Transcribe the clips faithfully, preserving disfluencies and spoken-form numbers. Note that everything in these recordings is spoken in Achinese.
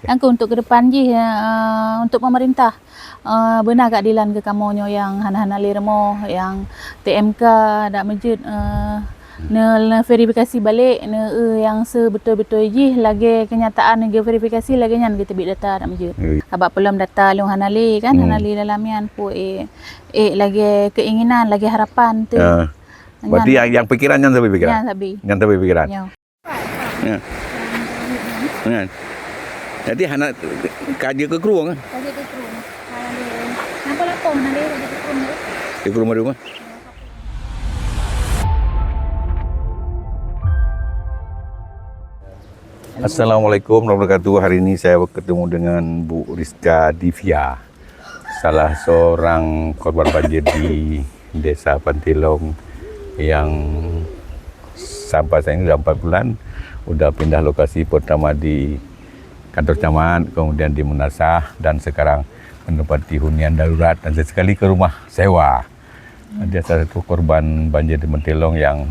Nyang keu untuk ke depan jih, eh, untuk pemerintah, eh, beuna keadilan keu kamoe nyoe nyang hana-hana lé rumoh, nyang T M K dak meujeuet, eh, ne, ne verifikasi balek, ne, eh, nyang sebeutôi-beutôi jih lagée kenyataan geuverifikasi lagée nyan geuteubiet data dak meujeuet. Sabab peulom data lôn hana lé kan, hana lé dalam nyan, peue ék, ék lagée keinginan, lagée harapan tu. Ya. Berarti nyang, nyang pikiran nyan sabe pikiran? Nyan sabe. Nyan sabe pikiran? Nyoe. Ya. Ya. Jadi hana ka jeuet keu krueng, eh? Ka jeuet keu krueng. Hana lé. Napa lapor hana lé ka jeuet keu krueng tu? Di krueng baru, eh? Assalamualaikum warahmatullahi wabarakatuh. Hari ini saya bertemu dengan Bu Rizka Divya, salah seorang korban banjir di Desa Pantilong yang sampai saat ini sudah empat bulan, sudah pindah lokasi, pertama di kantor camat, kemudian di Meunasah, dan sekarang menempati hunian darurat dan sesekali ke rumah sewa. Dia salah satu korban banjir di Pantilong yang,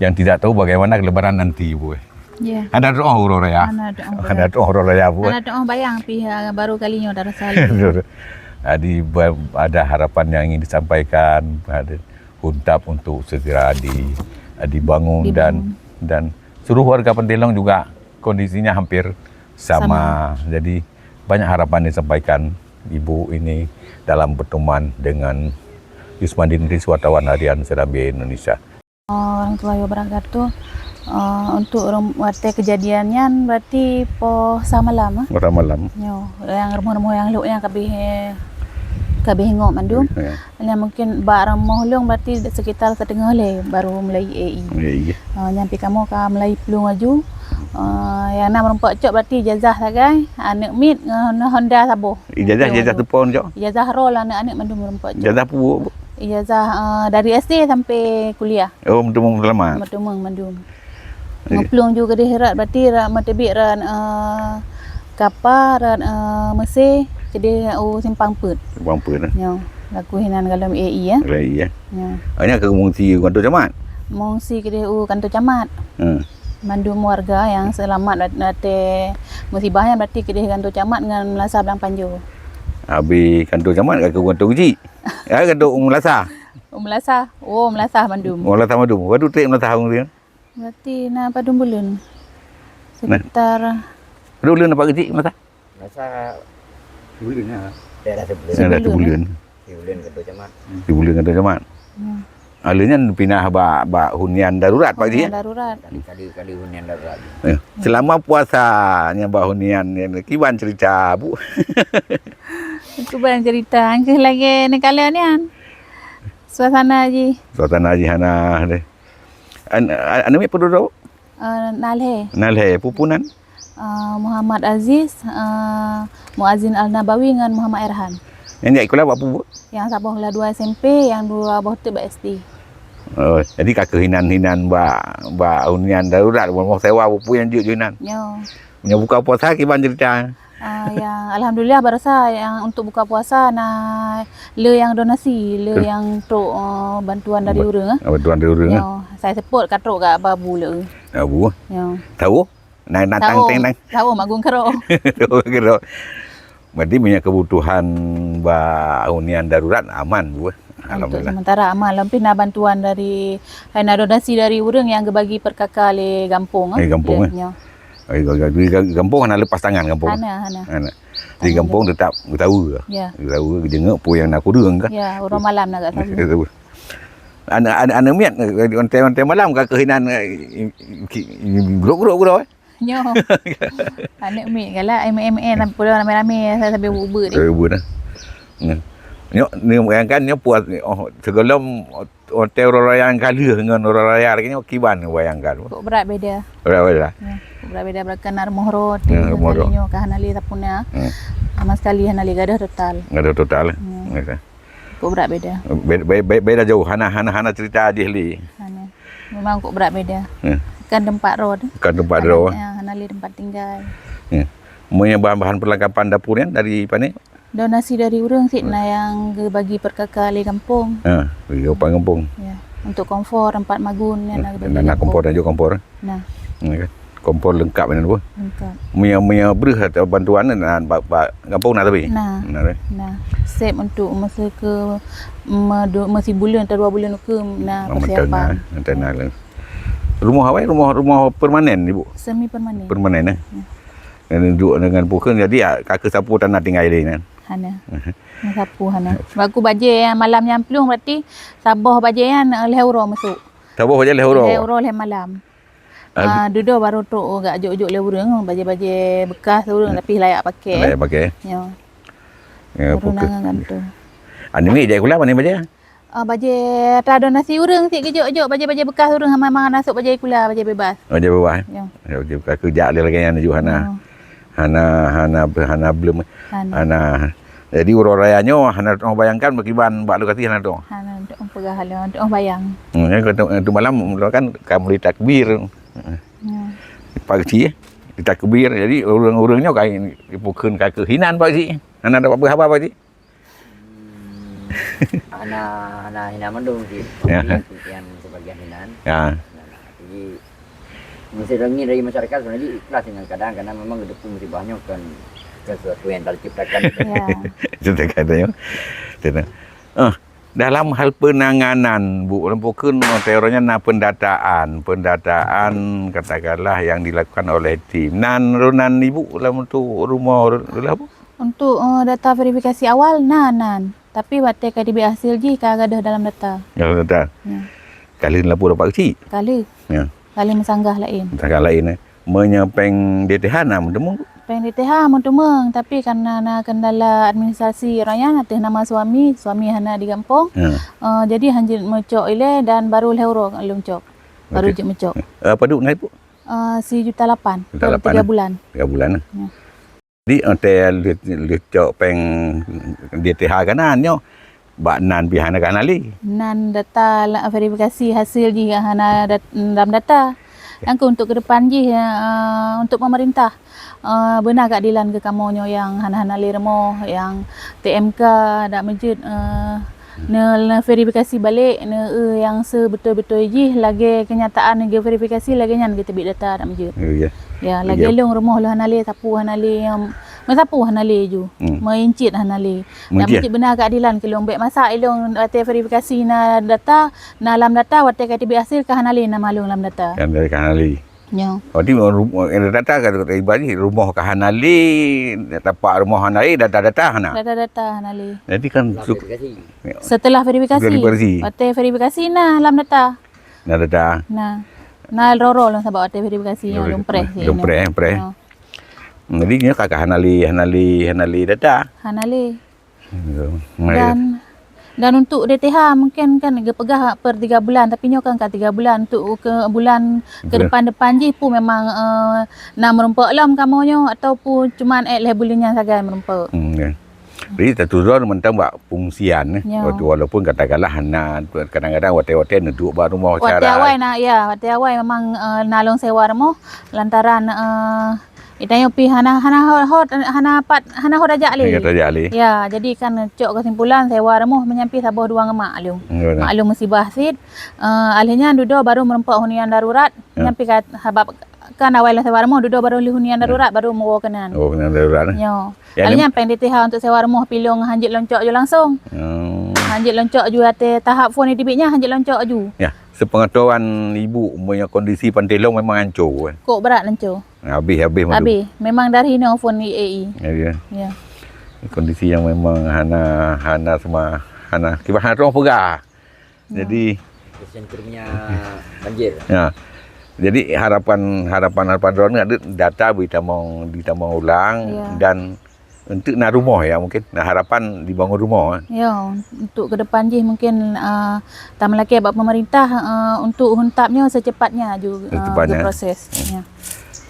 yang tidak tahu bagaimana lebaran nanti, Bu. Ya. Hana tu'oh uroe raya. Hana tu'oh uroe raya. Hana tu'oh uroe raya, Bu. Hana tu'oh bayang pih, ah, baru kali nyoe tarasa. Jadi, ba-, ada harapan yang ingin disampaikan, ada huntap untuk segera di-, dibangun dan, dibangun. Dan seluruh warga Pantilong juga kondisinya hampir sama. Sama. Jadi, banyak harapan disampaikan Ibu ini dalam pertemuan dengan Yusmandin Ris, wartawan harian Serambi Indonesia. Warahmatullahi wabarakatuh. Eh, untuk rum-, watée kejadian nyan berarti poh sa malam, eh? Poh sa malam. Nyoe, nyang rumoh-rumoh nyang lhok nyan kabeh, kabeh ingok mandum. Ya. Nyan mungkin bak rumoh lôn berarti sekitar siteungoh lhée baru mulai A E. Ya, iya. Eh, nyan pih kamoe ka mulai plueng laju. Eh, nyang na meurumpok cok berarti ijazah sagai, aneuk miet ngon Honda saboh. Ijazah, ijazah teupon cok? Ijazah roh lah aneuk-aneuk mandum meurumpok cok. Ijazah peue, Bu? Ijazah, eh, dari S D sampai kuliah. Oh, meuteumé selamat. Meuteumé mandum. Eh. Ngeuplueng ju keudeh rot, berarti rot meuteubiet rot, eh, Kapa, rot, eh, Meusé, keudeh u Simpang Peuet. Simpang Peuet, eh. Nyoe, laku hinan galom A E, ya. A E, ya. Nyoe. Hanya ke mengungsi u kantor camat? Mengungsi keudeh u kantor camat. Hmm. Mandum warga nyang seulamat dat-, watée musibah nyan berarti keudeh kantor camat ngon Meunasah Padang Panjoe. Habis kantor camat ka ke kantor keuchik? Ya, kantor u Meunasah? U Meunasah. Oh, Meunasah mandum. U Meunasah mandum. Padum trép Meunasah ureuëng? Berarti na padum buleuen? Nah. Sekitar padum buleuen dapat gaji Meunasah? Meunasah sibuleuen lah. Daerah sibuleuen. Daerah sibuleuen. Sibuleuen kantor camat. Sibuleuen kantor camat. Hmm. Lalu nyan pindah bak, bak hunian darurat, Pak Ji, ya? Hunian darurat. Kali, kali, kali hunian darurat. Ya. Selama puasa nyan bak hunian nyan, kiban cerita, Bu? Kiban cerita, angkeuh lagée neukalon nyan. Suasana jih. Suasana jih hana deh. An-, an-, aneuk miet peue droe? Eh, na lhée. Na lhée, peue-peue nan? Eh, Muhammad Aziz, eh, Muazin Al-Nabawi ngon Muhammad Erhan. Nyang jak sikula bak peue, Bu? Nyang saboh kelas dua S M P, nyang dua boh teuk bak S D. Oh, jadi ka keuh hinan-hinan bak, bak hunian darurat, boh sewa peue-peue nyang jeuet hinan. Nyoe. Meunyoe buka puasa, kiban cerita? Ah, ya, alhamdulillah, barosa nyang untuk buka puasa na le nyang donasi, le nyang trok, eh, bantuan dari ureuëng, eh. Bantuan dari ureuëng, eh. Nyoe, saya support ka trok ka Babu le. Babu? Nyoe. Tahu? Nang, nang, tang, teng, nang. Tahu, Magung Kero. Tahu, Kero. Berarti punya kebutuhan bak hunian darurat aman, Bu, eh. Untuk alhamdulillah. Sementara aman, lampih na bantuan dari, hai na donasi dari ureuëng nyang geubagi per K K lé gampông, eh. Lé gampông, eh. Nyoe. Di gampông hana lepas tangan gampông. Hana, hana. Hana. Di gampông tetap geutawa. Ya. Geutawa, geujenguk peue nyang na kureueng kah? Ya, uroe malam na gak tahu. Aneuk, aneuk, aneuk miet, onte, onte malam ka keuh hinan, eh, brok, brok, brok, eh. Nyoe. Aneuk miet galak M M N, pulang ramé-ramé, sambil ubeut. Sambil ubeut, eh. Nyoe, ni bayangkan nyoe puas, oh, sigohlom watée uroe raya nyang ka lheueh ngon uroe raya lagée nyoe kiban bayangkan. Kok brat beda. Brat beda. Ya, kok brat beda, brat kan na rumoh rot, ya, rumoh rot. Kali nyoe ka hana lé sapeue na. Hmm. Sama sekali hana lé, gadoh total. Gadoh total, eh? Ya. Kok brat beda. Be-, be-, be-, beda jauh, hana, hana, hana cerita jih lé. Hana. Memang kok brat beda. Ya. Kan tempat rot. Kan tempat rot. Ya, hana lé tempat tinggai. Ya. Meunyoe bahan-bahan perlengkapan dapur nyan dari pane? Donasi dari ureuëng cit na nyang geubagi per K K lé gampông. Ha, bagi gampông. Ya, untuk kompor, empat magun, ya, na geubagi gampông. Na kompor, na jok kompor, eh? Nah. Ya kan? Kompor leungkap nyan apa? Leungkap. Meunyoe, meunyoe breuh atau bantuan na bak, bak gampông na tapi? Na. Na, eh? Na. Sép untuk masa ke medu-, meusibuleuen atau dua buleuen ukeue na persiapan. Mantap na, mantap na. Rumoh awai, rumoh, rumoh permanen, Ibu? Semi permanen. Permanen, eh? Ya. Dan duduk dengan pukul, jadi, ah, ka keuh sapu tanah tinggai lé nyan? Hana. Meusapu hana. Sebab ku bajée malam nyang plueng berarti saboh bajée nyan, eh, lhée uroe masuk. Saboh bajée lhée uroe? Lhée uroe lhée malam. Ah, dudoe baru trok gak jok-jok lé ureuëng, bajée-bajée bekas ureuëng tapi layak pakai. Layak pakai. Ya. Ya, baru pukul. Nangan gantung. Ani mi jai kula mana bajée? Ah, bajée tado nasi ureuëng sik gejok-jok bajée-bajée bekas ureuëng hama mangan nasok bajée kula, bajée bebas. Bajée bebas. Ya. Ya, bajée bekas keu jak lé lagée nyan ju hana. Ya. Hana, hana, hana belum. Hana. Hana. Jadi uroe raya nyoe hana teuh bayangkan beukiban bak lokasi hana teuh. Hana teuh peugah hana teuh bayang. Hmm, ya, kata, tu malam kan ka mulai takbir. Ya. Pak Cik, eh, ditakbir. Jadi ureuëng-ureuëng nyoe ka ipukheun ka keuh hinan Pak Cik. Hana ada apa haba Pak Cik? Hmm, hana, hana hinan mandum sih. Ya. Tapi yang sebagian hinan. Ya. Nah, jadi meusidang dari masyarakat sebenarnya ikhlas dengan keadaan karena memang geudukung musibah nyoe kan sesuatu yang telah diciptakan. Ya. Itu katanya. Itu. Ah, dalam hal penanganan, Bu, lam pukun teorinya na pendataan, pendataan katakanlah yang dilakukan oleh tim. Nan runan Ibu lam tu rumoh ru-, lah, Bu? Untuk, eh, data verifikasi awal, na, nan. Tapi watée ka teubiet hasil jih ka gadôh dalam data. Dalam data? Ya. Ka lheueh lapor Pak Keuchik? Ka lheueh. Ya. Ka lheueh meusanggah laén. Meusanggah laén, eh. Meunyoe péng D T H na meuteumé? Péng D T H meuteumé, tapi karena na kendala administrasi raya ateueh nama suami, suami hana di gampông. Ya. Eh, jadi hanjeuet meucok ilée dan baru lhée uroe lôn cok. Baru jeuet meucok. Eh, padub na, Ibu? Eh, sijuta lapan. Sijuta lapan, tiga bulan. Tiga bulan, eh. Ya. Di hotel lheueh, lheueh cok péng D T H ka nan nyoe. Bak nan pih hana ka hana lé. Nan data la-, verifikasi hasil jih hana dat-, dalam data. Nyang keuh untuk ke depan jih, eh, untuk pemerintah, eh, beuna keadilan keu kamoe nyoe nyang hana-hana lé rumoh, nyang T M K dak meujeuet, eh, Ne, ne verifikasi balek, ne, eh, nyang sebeutôi-beutôi jih lagée kenyataan geuverifikasi lagée nyan geuteubiet data dak meujeuet. Oh, ya. Ya, lagée lôn rumoh lôn hana lé, sapu hana lé, em, meusapu hana lé ju, hmm, meuincit hana lé. Dak meujeuet beuna keadilan keu lôn, bék masa ilôn watée verifikasi na data, na lam data, watée ka teubiet hasil ka hana lé nama lôn lam data. Kan dari ka hana lé. Nyoe. Berarti ru-, eh, data ka, ka ibarat jih rumoh ka hana lé, tapak rumoh hana lé, data-data hana. Data-data hana lé. Jadi kan setelah su-, verifikasi. Ya. Setelah verifikasi. Setelah verifikasi. Watée verifikasi na lam data. Na data. Na. Na roro lom sabab watée verifikasi nyoe lom preh. Lom preh, preh. Nyoe. Jadi nyoe ka, ka hana lé, hana lé, hana lé data. Hana lé. Dan, dan untuk D T H mungkin kan geupeugah per tiga bulan, tapi nyoe kan ka tiga bulan, untuk ke bulan ke depan-depan jih pun memang, eh, na meurumpok lom kamoe nyoe ataupun cuman ék lhée buleuen nyan sagai meurumpok. Hmm, ya. Jadi tatujon mantong bak pengungsian, eh. Ya. Walaupun katakanlah hana, kadang-kadang watée-watée neuduek bak rumoh. Watée awai na, ya, watée awai memang, eh, na lôn sewa rumoh lantaran, eh, Itanyoe pih hana, hana ho, ho, hana pat, hana ho tajak lé. Hana tajak lé. Ya, jadi kan cok kesimpulan sewa rumoh meunyan pih saboh dua ngon mak lôn. Ya, betul. Mak lôn musibah cit. Eh, alheuh nyan dudoe baru meurumpok hunian darurat. Ya. Nyan pih ka, sabab kan awai lôn sewa rumoh, dudoe baru lheueh hunian darurat, baru meuwoe keunan. Oh, hunian darurat, eh. Nyoe. Ya, alheuh nyan péng D T H untuk sewa rumoh pih lôn hanjeuet lôn cok ju langsong. Oh. Hanjeuet lôn cok ju watée tahap phon di tibik nyan hanjeuet lôn cok ju. Ya. Sepengetahuan Ibu, meunyoe kondisi Pantai Long memang hancô, eh? Kok brat hancô. Habéh, habéh madu. Habéh. Memang dari hinoe phon I A E. Ya, ya. Ya. Kondisi yang memang hana, hana sema-, hana, kiban hana teupeugah. Ya. Jadi, episentrumnya banjir. Ya. Jadi harapan, harapan, harapan droeneuh data ditamong, ditamong ulang, ya, dan untuk na rumoh ya, mungkin na harapan dibangun rumoh, eh. Ya, untuk ke depan jih mungkin, eh, tameulakée bak pemerintah, eh, untuk huntap nyoe secepatnya ju, eh, secepatnya. Diproses. Hmm. Ya.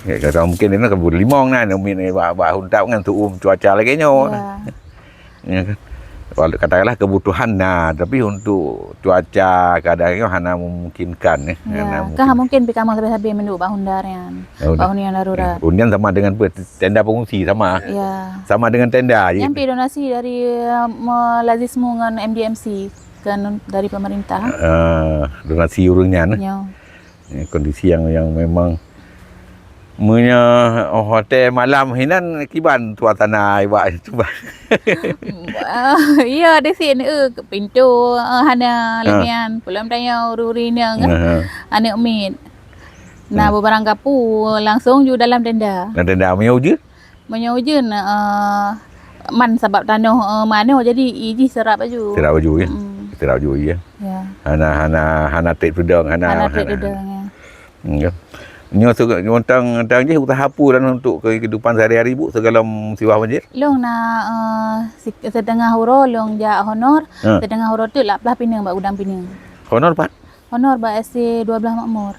Ya, kalau mungkin ini kan limong na, umi ni bak, bak huntap kan tuum cuaca lagi nyoe. Ya. Ya kan. Walau katakanlah kebutuhan na, tapi untuk cuaca keadaan nyoe hana memungkinkan, eh. Ya, hana mungkin. Mungkin pih kamoe sabe-sabe meuduek bak huntap nyan. Ya, bak hunian darurat. Hunian sama dengan pe-, tenda pengungsi sama. Ya. Sama dengan tenda je. Nyan pih donasi dari, eh, me-, Lazismu ngon M D M C, kan dari pemerintah. Eh, donasi ureuëng nyan, eh? Ya. Eh, kondisi yang, yang memang Meunyoe, oh, watèe malam hinan kiban suasana awak cuba. Ah, iya, di sini, eh, pintu, eh, hana lemian. Pulang tanya uri-uri ni, kan? Aneuk miet. Nah, bebarang kapu langsung ju dalam tenda. Dalam tenda, meunyoe ujeuen? Meunyoe ujeuen, eh, man sabab tanoh, eh, manoh jadi ijih serap aju. Serap aju, ya? Serap aju, ya. Ya. Hana, hana, hana trép tudong, hana, hana trép tudong, ya. Hmm, ya. Nyoe su-, nyoe tang, tang jih usaha peue dan untuk kehidupan sehari-hari, Bu, sigohlom siwah banjir? Lôn na, eh, si-, seutengah uroe lôn jak honor, seutengah uroe teuk lap plah pineung bak gudang pineung. Honor pat? Honor bak S C dua belas Makmur.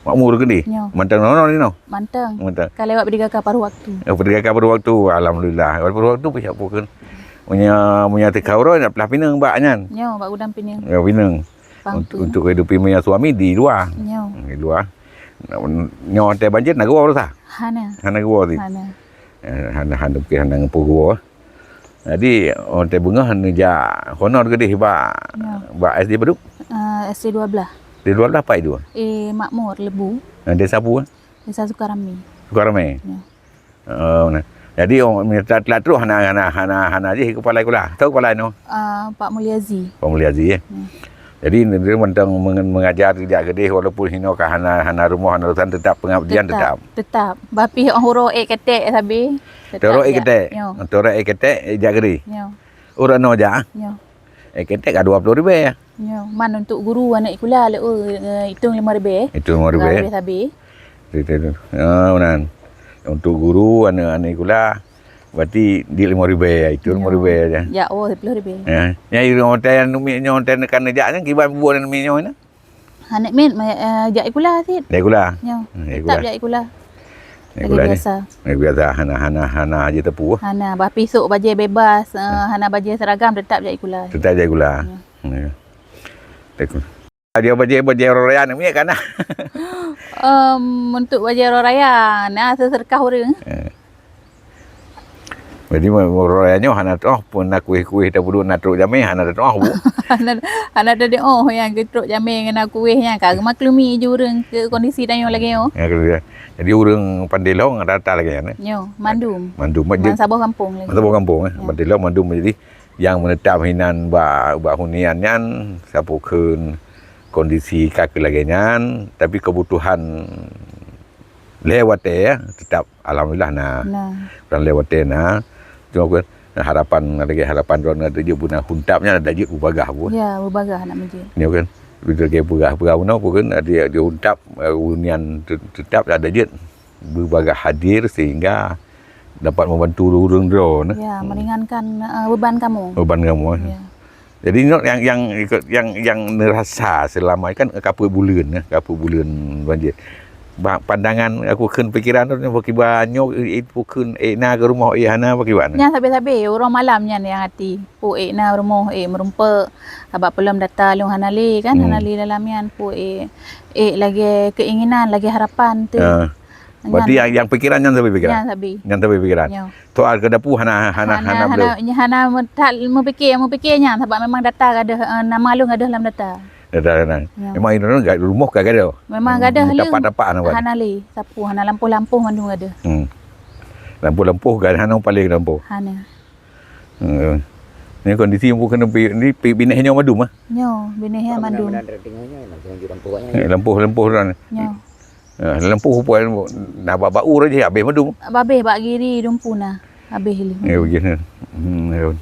Makmur keudeh? Nyoe. Mantong honor inoe? Mantong. Mantong. Ka lewat P tiga K paruh waktu. Oh, P tiga K paruh waktu. Alhamdulillah. Paruh waktu pih siap pukon. Meunyoe, meunyoe teuka uroe, nak plah pineung bak nyan? Nyoe, bak gudang pineung. Ya, pineung. Untuk, untuk kehidupan meunyoe suami di luar. Nyoe. Di luar. Nyoe watèe banjir na geuwoe rasa? Hana. Hana geuwoe sit? Hana. Eh, hana, hana, hana geupeugoe. Jadi, watèe beungoh neujak honor keudeh bak, bak S D padum? Eh, S D dua belas. S D dua belas pat itu? Eh, Makmur, Lebu. Eh, desa peue? Desa Sukaramé. Sukaramé? Ya. Oh, nah. Jadi, oh, meunyoe telat, telat trôh hana, hana, hana, hana jih kepala sikula. Soe kepala inoe? Ah, Pak Muliazi. Pak Muliazi, ya. Hmm. Jadi, dia mantong meng-, mengajar jak keudeh walaupun hinoe ka hana, hana rumoh, hana urusan, tetap pengabdian tetap, tetap. Tetap. Bah pih uroe ék ketek sabe. Tetap uroe ék ketek. Nyoe. Uroe ék ketek, jak keudeh. Nyoe. Uroe noe jak? Nyoe. Ék ketek ka dua puluh ribèe. Nyoe, man untuk guru aneuk sikula le, oh, eh, itong lima ribèe. Itong lima ribèe. Lima ribèe sabe. Betul, betul. Ah, meunan. Untuk guru aneuk-aneuk sikula, berarti di lima ribèe, itong lima ribèe aja. Ya, oh, sepuluh ribèe. Ya. Ya, itu hotel yang numi nyoe, hotel nekan jak nyan, kiban bubuh dan numi nyoe na? Aneuk miet, eh, jak sikula sit. Jak sikula? Nyoe. Hmm, jak sikula. Tetap jak sikula. Jak sikula. Lagi biasa. Lagi biasa, hana, hana, hana aja tepu. Hana, bah pih sok bajèe bebas, eh, hana bajèe seragam, tetap jak sikula. Tetap jak sikula. Ya. Ya. Dia bajèe-bajèe uroe raya aneuk miet ka na? Em, untuk bajèe uroe raya, na seuseurkah ureueng. Eh. Jadi, uroe raya nyoe hana teu'oh pun na kueh-kueh tapeuduek na trok jamé, hana teu'oh, Bu. Hana, hana teu'oh nyang keu trok jamé ngon na kueh nyan, ka geumaklumi ju ureueng keu kondisi tanyoe lagèe nyoe. Ya, kondisi. Jadi, ureueng Pandelong rata lagèe nyan, eh? Nyoe, mandum. Mandum, man saboh gampông lagèe. Man saboh gampông, eh? Ya. Pandelong mandum jadi Nyang meunetap hinan bak, bak hunian nyan, sapeue kheun kondisi ka keu lagèe nyan, tapi keubutuhan lhèe watèe, ya, teutap alhamdulillah na. Na. Dan lhèe watèe na. Cuma kheun harapan, lagèe harapan droeneuh ata jeuet beuna huntap nyan ata jeuet beubagaih, Bu. Ya, beubagaih nak meujeuet. Nyoe kan, lagèe peugah, peugah bunoe, Bu, kan, ata jeuet huntap, eh, hunian te-, teutap ata jeuet beubagaih hadir sehingga dapat membantu ureueng droe, nah. Ya, meringankan, eh, beban kamu. Beban kamu, eh. Ya. Jadi, nyoe nyang, nyang ikut, nyang, nyang neurasa selama kan kapeuet buleuen, eh, kapeuet buleuen banjir. Ba-, pandangan aku kheun pikiran tu, nyoe pakriban nyoe, eh, eh, pakriban, eh, na keu rumoh, eh, hana pakriban. Nyan sabe-sabe, uroe malam nyan nyang até. Peue, eh, na rumoh, eh, meurumpok. Sabab peulom data lôn hana lé kan, hmm, hana lé dalam nyan. Peue, eh, eh, lagèe keinginan, lagèe harapan tu. Ya. Berarti nyan, nyang, nyang pikiran nyan sabe pikiran? Nyan sabe. Nyan sabe pikiran? Nyo. Soal keu dapu hana, hana, hana, hana, hana, hana meupike, meupike nyan, sabab memang data gadôh, eh, nama lôn gadôh lam data. Data, data. Nyo. Memang inong gadôh, rumoh ka gadôh. Memang gadôh lé. Tapak-tapak hana gadôh. Hana lé, sapeue, hana lampôh-lampôh mandum gadôh. Hmm. Lampôh-lampôh gadôh, hana paléng lampôh. Hana. Hmm. Ni kondisi yang bukan ni, pi-, binéh nyoe mandum, ah? Nyo, binéh nyan mandum. Eh, lampôh-lampôh ran. Nyo. Eh, lampôh peue, na bak, bak u raja habéh mandum. Habéh bak giri dumpu na. Habéh lé. Ya, begitu. Hmm, ya.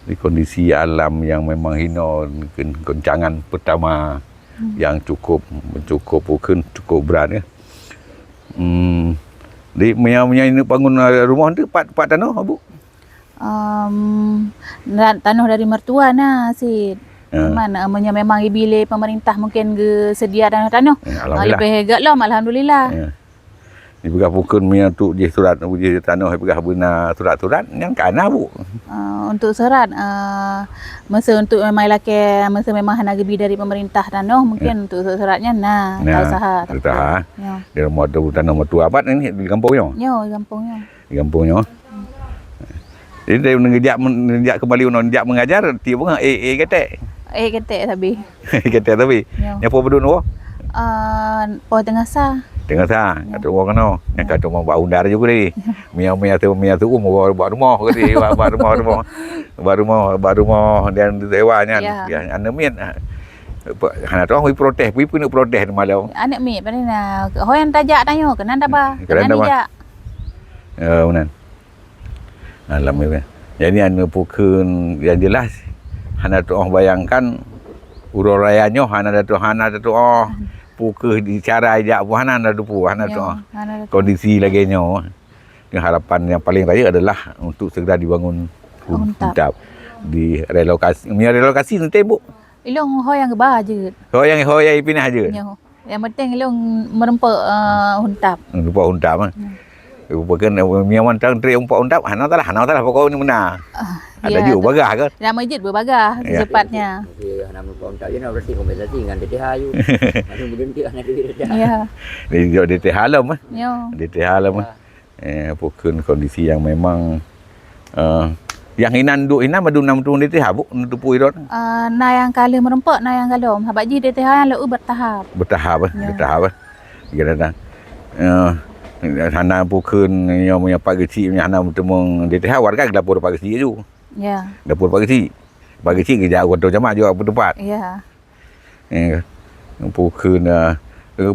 Di kondisi alam yang memang hino, ken-, goncangan pertama, hmm, yang cukup, cukup, bukan cukup berat, ya. Hmm. Di, meunyo, meunyo bangun, eh, rumoh tu pat, pat tanoh, Bu? Em, na-, tanoh dari mertua na cit. Ya. Cuman, eh, meunyo memang ibi lé pemerintah mungkin geuseudia tanoh-tanoh. Ya, alhamdulillah. Ah, leubeh gèt lom, alhamdulillah. Ya. Dipeugah bukon meunyo tu jih surat, jih tanoh, dipeugah beuna surat-surat, nyan ka na, Bu. Eh, untuk surat, eh, meuseu untuk memang ilakèe, meuseu memang hana geubi dari pemerintah tanoh, mungkin, ya, untuk surat-surat nyan na, na, tausaha. Tausaha. Ya. Di rumoh tu tanoh mertua, pat ni di gampông nyoe? Nyoe, di gampông nyoe. Di gampông nyoe. Jadi, dari neujak men-, neujak kembali, neujak mengajar, tiep beungoh, eh, eh, ketek. Eh, ketek sabe. Eh, ketek sabe. Ya. Nyan peue padum nyoe? Ah, poh teungoh sa. Teungoh sa, ka teurimong keunoe. Nyang ka teurimong bak undar ju keudeh. Mia-mia tu, mia tu, um, bak rumoh keudeh, bak, bak rumoh, rumoh. Bak rumoh, bak rumoh dan sewa nyan. Ya. Ya, aneuk miet. Hana teurimong protes, pih peuneuk protes malam. Aneuk miet, paling na, ho nyang tajak tanyoe, keunan taba. Keunan taba. Dijak. Ya, meunan. Alam ni. Jadi, anu, pukon yang jelas, hana teuoh bayangkan, uroe raya nyoe hana teuoh, hana teuoh pukon di cara jak pun hana teuoh, hana teuoh. Kondisi lagèe nyoe, harapan yang paling raya adalah untuk segera dibangun huntap. Huntap. Direlokasi, meunyo relokasi nanti, Bu? Ilong ho yang geuba jeuet. Ho yang, ho yang ipinah jeuet. Nyoe. Yang penting ilong meureumpok, eh, huntap. Meureumpok huntap, eh. Hmm. Bukan, eh, nyaman tang trek umpok huntap, hana salah, hana salah, pokok ni meunan. Ah, ada juga bagah kan? Nama jeuet beubagah, ya, secepatnya. Okey, hana meureumpok huntap, ya, berarti kompensasi dengan D T H you. Lalu kemudian dia hana duit dah. Ya. Di, di D T H lom, eh. Yo. D T H lom, eh. Eh, pukon kondisi yang memang, eh, yang inan duek inan madu nam tu D T H, Bu, nutupu irot. Eh, na yang ka lheueh meureumpok, na yang galom. Sabab jih D T H yang leu bertahap. Bertahap, eh, ya, bertahap, eh. Kira dah. Eh, hana pukon nyoe meunyo Pak Geuchik meunyo hana meuteumong D T H, warga lapor Pak Geuchik ju. Ya. Lapor Pak Geuchik. Pak Geuchik geujak u kantor camat juga bertempat. Ya. Eh, pukon, eh,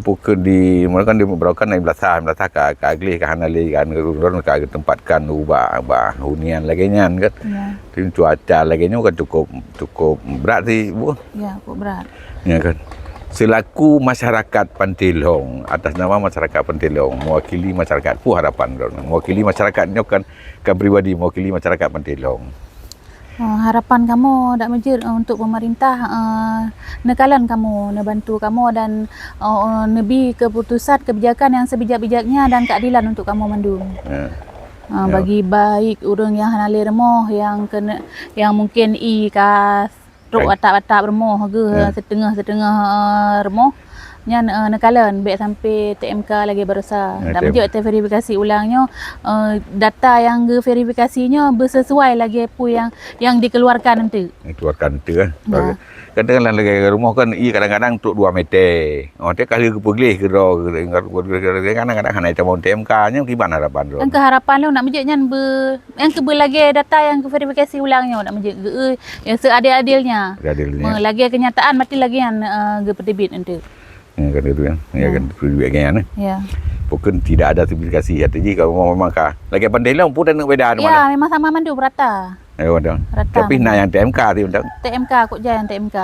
pukon di, mereka di beurangkat na beulasah, beulasah ka, ka gleh ka hana lé kan, ureueng ka geutempatkan ubak, ubak hunian lagèe nyan kan. Ya. Tapi cuaca lagèe nyoe kan cukup, cukup berat sih, Bu. Ya, cukup berat. Ya kan. Selaku masyarakat Pantai Long, atas nama masyarakat Pantai Long, mewakili masyarakat, peue harapan droeneuh? Mewakili masyarakat nyoe kan, kan pribadi, mewakili masyarakat Pantai Long. Eh, harapan kamoe dak meujeuet, eh, untuk pemerintah, eh, neukalon kamoe, neubantu kamoe dan, eh, neubi keputusan kebijakan yang sebijak-bijaknya dan keadilan untuk kamoe mandum. Ya. Eh, ya. Bagi baik ureueng nyang hana lé rumoh, nyang kena, nyang mungkin ie ka trok atap-atap rumoh geuh, ya, seteungoh-seteungoh, eh, rumoh. Nyan, eh, neukalon, bèk sampai T M K lagèe baroesa. Ya, dak meujeuet teuverifikasi ulang nyoe, eh, data nyang geuverifikasi nyoe beusesuai lagèe peue nyang, nyang dikeluarkan enteuk. Dikeluarkan enteuk, eh. Ya. Kadang-kadang lagèe rumoh kan, ie kadang-kadang trok dua meter. Oh, teuka lheueh geupeugleh keudroe, kadang-kadang hana itamong T M K, nyan kiban harapan droe. Nyang keu harapan lôn dak meujeuet nyan beu, nyang keu beu lagèe data nyang geuverifikasi ulang nyoe dak meujeuet geu-, eh, seadil-adilnya. Seadil-adilnya. Me-, lagèe kenyataan mati lagèe nyan, eh, geupeuteubiet enteuk. Ya, kan gitu kan. Ya, ya, kan, perlu duit kan, eh. Ya. Pokok tidak ada sertifikasi, kata ji, kalau memang, memang ka. Lagi pandai lah, pun tak nak beda, ya, mana? Memang sama mandu, rata. Ya, betul. Rata. Tapi mana? Nak yang T M K tu, betul? T M K, kok jai yang T M K.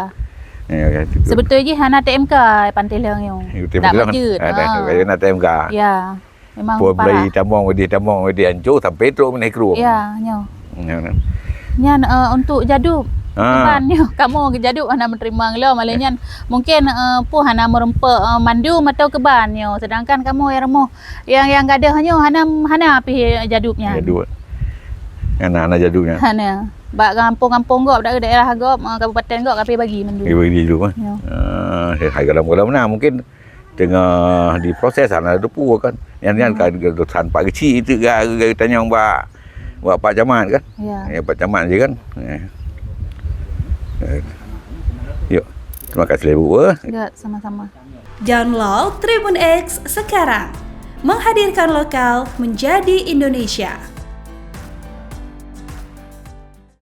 Ya, ya, itu. Sebetulnya ji hana T M K, Pantai Leung nyoe. Ya, betul, tak betul. Bajut. Ada, ah, ada nak T M K. Ya. Memang parah. Pun mulai tambong, di tambong, di ancur, sampai trok meunai krueng. Ya, nyoe. Nyan, nyan. Nyan, eh, untuk jadub. Ah. Keban nyoe, kamoe jadub hana meuteurimong lom, malah nyan mungkin, eh, pun hana meureumpok, eh, mandum atau keban nyoe. Sedangkan kamoe nyang rumoh, nyang, nyang gadôh nyoe hana, hana pih jadub nyan. Jadub. Hana, hana jadub nyan. Hana. Bak gampông-gampông gob, daerah gob, eh, kabupaten gob, ka pih bagi mandum. Bagi jadub, eh. Ya. Ah, hai gohlom-gohlom na, mungkin teungoh diproses, hana teupeu kan. Nyan, nyan, hmm, ka urusan Pak Geuchik itu ga, ga tanyong bak, bak Pak Camat kan. Ya. Ya, Pak Camat je kan. Ya. Yuk. Terima kasih, Bu, eh. Ya, sama-sama. Download Tribun X sekarang. Menghadirkan lokal menjadi Indonesia.